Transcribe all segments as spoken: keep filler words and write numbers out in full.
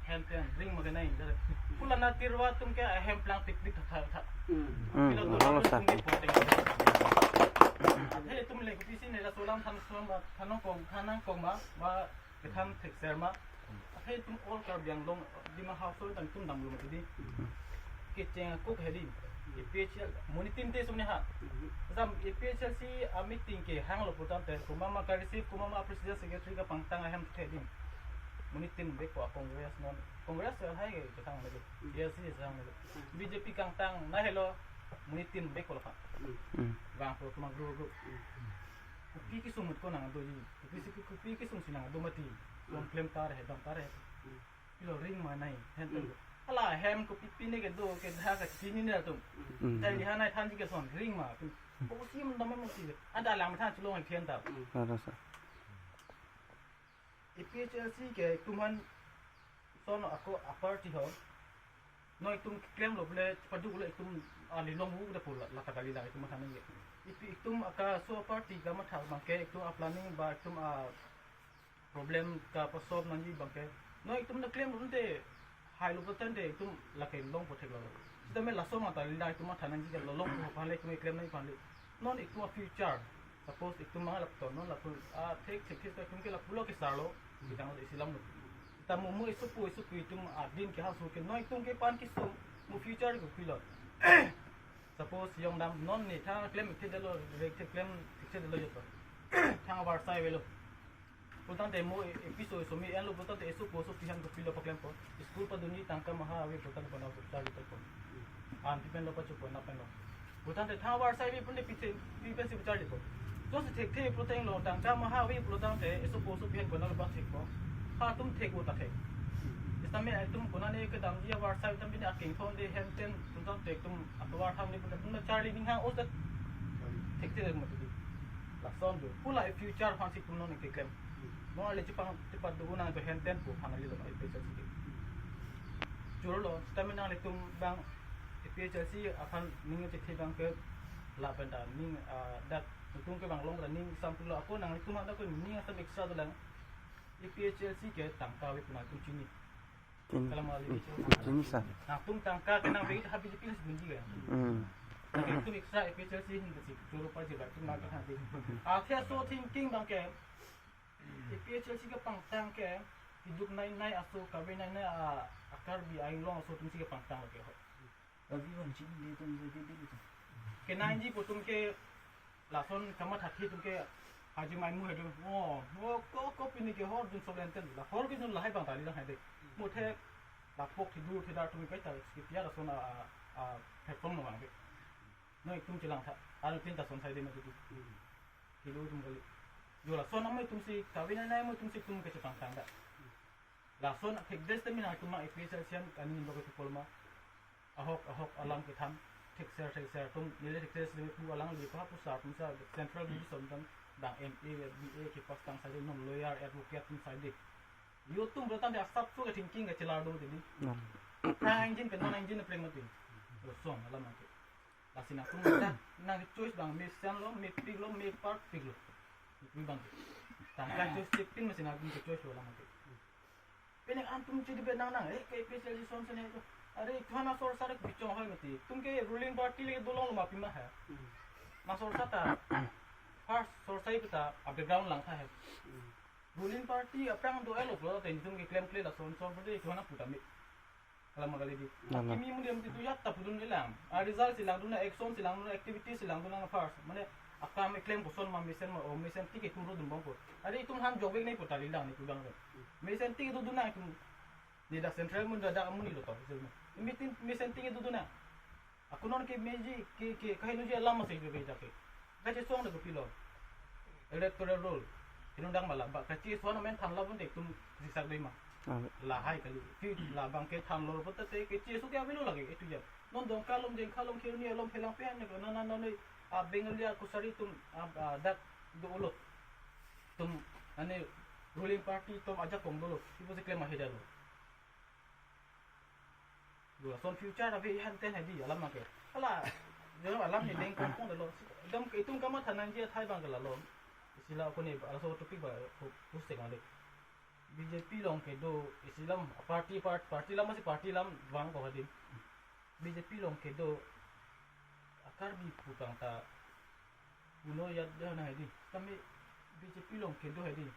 Henten ring ma kenai. Pulana tirwa atum ke ahem plang tik tik tha tha. Hmm. Hmm, Pilo oh, tulang lo sa. Tum di poteng. Athe itum le kopisi ne laso alam than som ba than nangkong than nangkong ma ba kethan thekser ma. Athe itum all Karbi Anglong Dima Hasao tang itum damlo mati di. Kecheng akok hedi. A P H L monit tin te sumne ha. Jam A P H L C a meeting kehanglo pulotangte komat ma ka receive komat ma president secretary kapangtang ahem thedi. Monit tin bek ko Congress non Congress hai ke ketang lagi. A L C sang lagi. B J P kangtang na helo monit tin bek ko lapa. Hmm. Bang ko tuma gru gru. Kopi kesung mut ko nangdoji. Kopi si kopi kesung si nangdo mati. Kon klem tar he dam tar he. Pilo ring ma nai. Henten. Hmm. Hala hem kopi pine kedo ke dha kachini ne atum. Hmm. Chai di hanai thanji ke son ring ma. Ko si mun dam mati. Ada lang than chulong thian ta. Hmm. Ada sa. A P H L C ke itum aphan son ako a party ho. Non itum klemlo ble paduk le itum ali long hu de pula lata kali la itum aphan nangji. Ipi itum aka so party kamatha abang ke itum a planning ba itum a problem kapasolve nangji abang ke. Non itum na klemlo te hailo pulotangte itum lake longpo theklo. Sitame laso mata lila itum matha nangji ke lolong ko pale itum klem nangji pale. Non itum a future. Suppose itum mangalap to non lapu a thek thek thek itum ke lapulo kesarlo. Bidang isi alam lo. Sitame mo isopo isopo itum adin ke haso ke non itum ke pan kesung mo future kopilo. Suppose yong dam non ne tha klem thekdetlo rek thek klem thekdetlo joto. Thang avarsai avelo. Pulotangte mo episode so mi enlo pulotangte isopo isopo aphan kopilo paklempo. School padunji tangka maha ave pulotangte pona upchar ri tangpo. An pi penlo pachupo na penlo. Pulotangte thang avarsai ave pun de pi the pi pensi upchar dipo. Jongsi thekthe pulotanglo tangka maha ave pulotangte isopo isopo aphan pona lo pathekpo. Ha atum thek-o ta thek. Sitame itum konane kedamji avarsai atum bini akengthon de henten pulotangte itum atovar thang de pulotangte itum charli ning hang-o ta thekthe mati di. Lason do. Pula future aphansi itum non keklem. Mo ale chepang chepat do nang do henten pu aphan ali lo A P H L C ke. Churlo, sitame nanglitum abang A P H L C aphan ning chethe abang ke lapen ta ning, ah, dak itum ke bang long ta ning sampul lo ako nanglitum ada ko ning asam extra dolang. A P H L C ke tangka ave pu nangtum chini. Chini. Kalam ali. Chini sa. Nangtum tangka ke nang bagi ha B J P si bunji ke. Hmm. Itum extra A P H L C hin si choro pa jiba itum nang ke ha di. Athe so thinking abang ke A P H L C kepangtang ke, kiduk nai nai aso, kave nai nai a, a Karbi Anglong aso atum si kepangtang lake ho. Avi vangji le atum je de de atum. Kenangji pu atum ke, lason kamatha atum ke, haji mai mu hedu. Oh, oh, ko, ko pini ke hor dun solen ten, la hor ke dun lahai abang tali lang hai de. Muthe, lapok thidu thedar atum ke ta, sekitia lason a, a, a, platform lo abang ke. Non itum chelang tha, anu tin ta son sai de mati di. Hmm. Kilo atum kali. Jo lason amei atum si, kave nai nai amei atum si itum kechepangtang da. Lason thekdet sitame nangtum ma A P H L C an kani lo kechepol ma. Ahok, ahok alam kethan. Thekser, thekser atum, neli thekser sitame pu alangli pa pu sar atum sa, central division atum, bang M A, B A kepass tang sai de, non lawyer, advocate atum sai de. Yo atum pulotangte asap so ke thinking kechelar do mati di. Hmm. Tang engine ke non engine pleng mati. Lason alam ke. Lasi nangtum dak nang choice abang mesen lo, mepik lo, mepar pik lo. Itum abang. Tangka choice chepin masi nangtum ke choice lo lang mati. Pini an atum chidi be nang nang, eh, ke A P H L C son sene to. Are itum aphan asor sar ke bichong hoi mati. Itum ke ruling party le dolong lo ma pima hai. Hmm. Asor sar ta. First sor sai pita a background lang tha hai. Hmm. Ruling party aphrang do-et lo pulotangte itum ke klemkle lason son pute itum aphan putame. Kalam kali di. Nana. Kimi mudiam itu ya ta pudun lang. A result si langdun, action si langdun, activity si langdun lang first. Mane akam eklem koson ma mesen ma o mesen tik itum rodun bangpo. Are itum han jogek nai pu tali lang ni pu abang. Mesen tik dodun nang itum. Ni dak central mun dak amun ni lo to. Meeting mesen tik dodun nang. Ako non ke meji ke ke kahinuji alam masi ke beja ke. Kachesong da kopilo. Electoral roll. Inundang mala ba kachesong amen than la pun de itum zikzak dei ma. Ah. Lahai kali. Phi labang ke thanlo pun te kachesong ke avelo lagi itu ja. Non Dongka along, Jengkha along, Kheroni along phelang pen ne na na na ne, ah, Bengali a kusari atum, ah, ah, dak do-et lo. Itum ane ruling party atum ajakong dolo. Ipo si klem ahe dalo. Lason future ave henten hedi alam ke. Hala, jo alam ni deng kongkong dalo. Dam ke itum kamatha nangji athai abang ke lalo. Isi la ako ne laso topic ba hu-, husek nang le. B J P along kedo isi alam, party, part-, party alam, masi party alam vang ko hadi. B J P along kedo a-Karbi pu abang ta puno ya dia na hadi. Kami B J P along kedo hadi.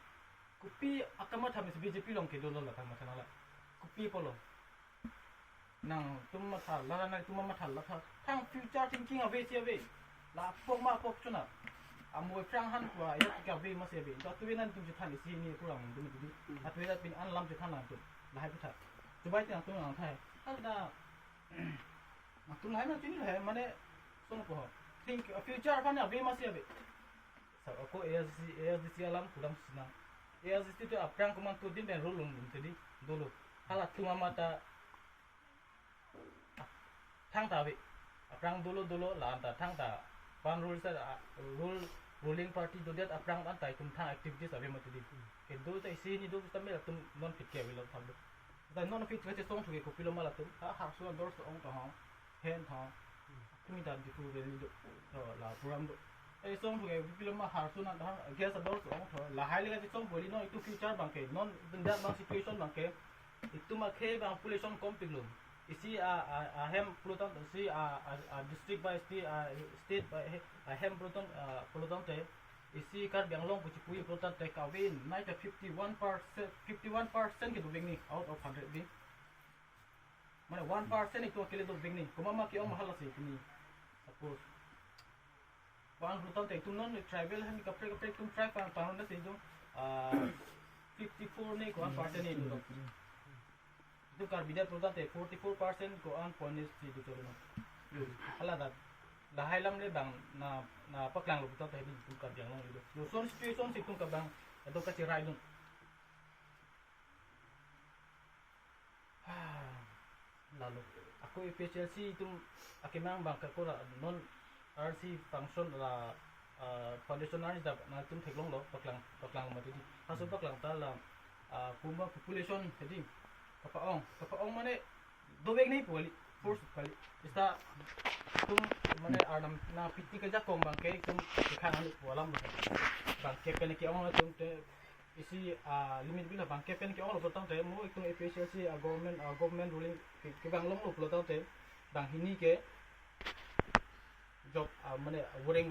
Kopi akamatha mesi B J P along kedo lo la kamatha nanglang. Kopi apotlo. Nangtum matha la, nangtum matha la tha. Thang future thinking ave si ave. La apok ma apok chona. Amo aphrang han kua ya ka ave masi ave. Da tuve nangtum chethan isi hini kurang dum dum. Hmm. Atuve da pini an alam chethan nangtum. Lahai pu tha. Chubai ti nangtum nang tha. Hal da. Nangtum lahai ma chini lahai mane song po. Think, uh, future aphan ave masi ave. Sa ako A S D C, A S D C alam kudam sinang. A S D C tu aphrang komantu adim pen rule longdun tadi dolo. Halatum amat ta thangta ave. Aphrang dolo dolo la-an ta thangta. Pan rule sa, ah, rule, ruling party dodet aphrang an ta itum thang activities ave mati di. Kedo ta isi hini do, seta me latum non phit ke avelo thang do. Ta non phit ke chesong thu ke kopilo ma latum. Ha, ha, so dor so ong ta ha. Hen ta. Kumi ta Diphu Valley do. To la program do. Eh, song thu ke kopilo ma har so na ta ha. Gas ador so ong tho. Lahai le ke chesong boli non itum future abang ke. Non dan abang situation abang ke. Itum akhei abang population kompik lo. Isi a, a, ahem pulotangte, isi a, a, a district by state, a, state by he-, ahem pulotan, a, pulotangte, isi Karbi Anglong pu chipu pulotangte kave-in nai ta fifty-one percent, fifty-one percent ke dovek ni out of hundred ni. Mane one percent itum akele dovek ni. Komat ma ke-ong ma halasi pini. Suppose. Ko-an pulotangte itum non tribal ahem kaprek kaprek itum tribe pang pang na si itum, ah, fifty-four ni ko-an percent ni itum. Itum Karbi adet pulotangte forty-four percent ko-an pon ni si itum cholo non. Yo, hala dak. Lahai alam le abang na, na paklang lo pulotangte itum Karbi Anglong lo. Yo, son situation si itum kabang, itum kachirai dun. Lalo. Ako A P H L C itum akemang abang ke kora non R C function la, ah, foundation arni dap nangtum theklonglo paklang, paklang mati di. Haso paklang ta la, ah, kumba population hedi. Kapa-ong, kapa-ong mane dovek ni pu kali, force kali. Seta itum mane arnam na piti kejakong abang ke itum kekhang anu pu alam abang ke pen ke-ong atum te isi, ah, limit bila abang ke pen ke-ong lo pulotangte mo itum A P H L C, ah, government, ah, government ruling ke, kevang longlo pulotangte banghini ke job, ah, mane woreng